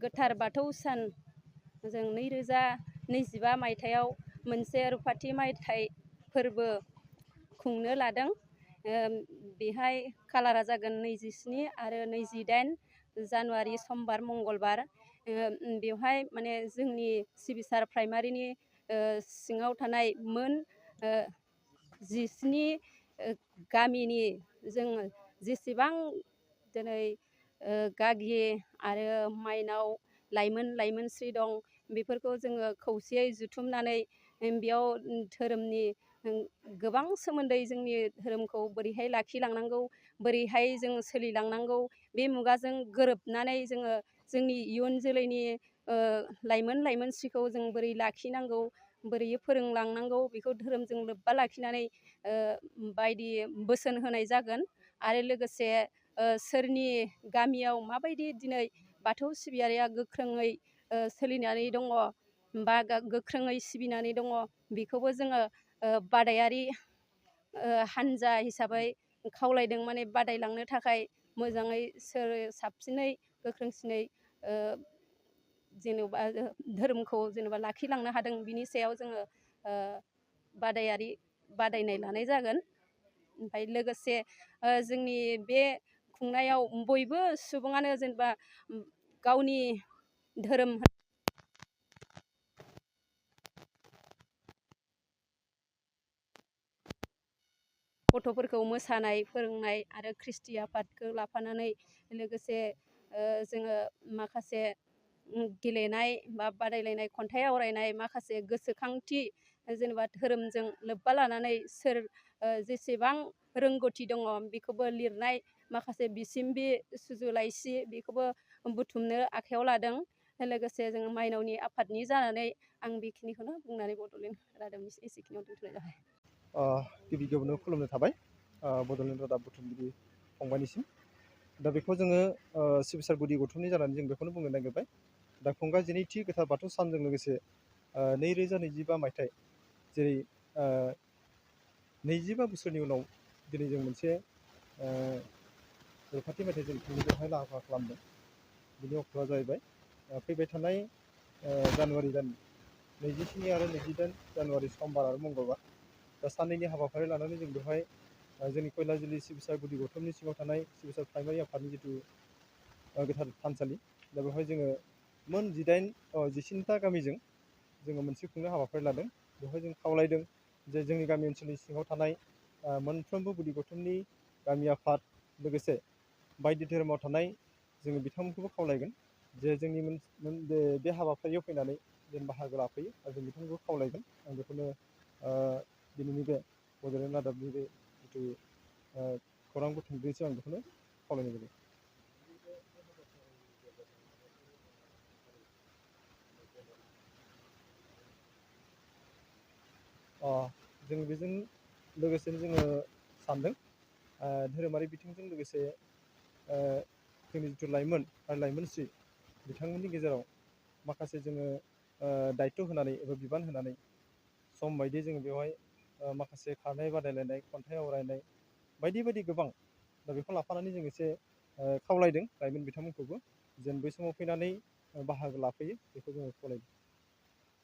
गोथार बाथौ सान जों 2025 मायथाइयाव मोनसे रुफाथि मायथाइ फोरबो खुंनो लादों। बेहाय कालारा जागोन 27 आरो 28 जानुवारि समबार मंगलबार। बेवहाय माने जोंनि सिबिसार प्राइमारिनि सिङाव थानाय मोन 17 गामिनि जों जेसेबां दिनै गागि आरो माइनाव लाइमोनस्रि दं बेफोरखौ जोङो खौसेयै जुथुमनानै बेयाव धोरोमनि गोबां सोमोन्दै जोंनि धोरोमखौ बोरैहाय लाखिलांनांगौ, बोरैहाय जों सोलिलांनांगौ, बे मुगाजों गोरोबनानै जोङो जोंनि इयुन जोलैनि लाइमोनस्रिखौ जों बोरै लाखिनांगौ, बोरै फोरोंलांनांगौ बेखौ धोरोमजों लोब्बा लाखिनानै बायदि बोसोन होनाय जागोन। आरो लोगोसे सोरनि गामियाव माबायदि दिनै बाथौ सिबियारिया गोख्रोङै सोलिनानै दङ बा गोख्रोङै सिबिनानै दङ बेखौबो जोङो बादायारि हानजा हिसाबै खावलायदों। माने बादायलांनो थाखाय मोजाङै सोर साबसिनै गोख्रोंसिनै जेनेबा धोरोमखौ जेनेबा लाखिलांनो हादों बिनि सायाव जोङो बादायनाय लानाय जागोन। ओमफ्राय लोगोसे जोंनि बे खुंनायाव बयबो सुबुङानो जेनेबा गावनि धोरोम गथ'फोरखौ मोसानाय फोरोंनाय आरो ख्रिस्टि आफादखौ लाफानानै लोगोसे जोङो माखासे गेलेनाय बा बादायलायनाय, खन्थाइ आवरायनाय, माखासे गोसोखांथि जेनेबा धोरोमजों लोब्बा लानानै सोर जेसेबां रोंगौथि दङ बेखौबो लिरनाय माखासे बिसिम्बि सुजुलाइसि बेखौबो बुथुमनो आखायाव लादों। लोगोसे जोङो माइनावनि आफादनि जानानै आं बेखिनिखौनो बुंनानै बड'लेण्ड रादाबनि एसेखिनियाव दोनथ'नाय जाबाय। गिबि गिबियावनो खुलुमनो थाबाय बड'लेण्ड रादाब बुथुमगिरि फंबायनिसिम। दा बेखौ जोङो सिबिसार गुदि गौथुमनि जानानै जों बेखौनो बुंनो नागिरबाय। दा खुंगा 12थि गोथार बाथौ सानजों लोगोसे 2025 मायथाइ जेरै 25 बोसोरनि उनाव दिनै जों मोनसे रुफाथि मायथाइ जों खुंनो बेवहाय लाहार फाहार खालामदों। बिनि अक्ट'आ जाहैबाय फैबाय थानाय जानुवारि दान 27 आरो 28 जानुवारि समबार आरो मंगलबार। दा साननैनि हाबाफारि लानानै जों बेवहाय जोंनि खैलाजुलि सिबिसार गुदि गौथुमनि सिङाव थानाय सिबिसार प्राइमारि आफादनि जिथु गोथार थानसालि, दा बेवहाय जोङो मोन 19ता गामिजों जोङो मोनसे खुंनो हाबाफारि लादों। बेवहाय जों खावलायदों जे जोंनि गामि ओनसोलनि सिङाव थानाय मोनफ्रोमबो गुदि गौथुमनि गामि आफाद लोगोसे बायदि धोरोमाव थानाय जोङो बिथांमोनखौबो खावलायगोन जे जोंनि बे हाबाफारियाव फैनानै जों बाहागो लाफैयो आरो जों बिथांमोनखौ खावलायगोन। आं बेखौनो दिनैनि बे बड'लेण्ड रादाबनि बे जिथु खौरां बुथुमगिरिसिम आं बेखौनो खावलायनाय जाबाय। जों बेजों लोगोसेनो जोङो सानदों धोरोमारि बिथिंजों लोगोसे जोंनि जिथु लाइमोन आरो लाइमोनस्रि बिथांमोननि गेजेराव माखासे जोङो दायित्व होनानै एबा बिबान होनानै सम बायदि जोङो बेवहाय माखासे खारनाय बादायलायनाय, खन्थाइ आवरायनाय बायदि बायदि गोबां, दा बेखौ लाफानानै जों एसे खावलायदों लाइमोन बिथांमोनखौबो जेन बै समाव फैनानै बाहागो लाफैयो, बेखौ जोङो खावलायदों।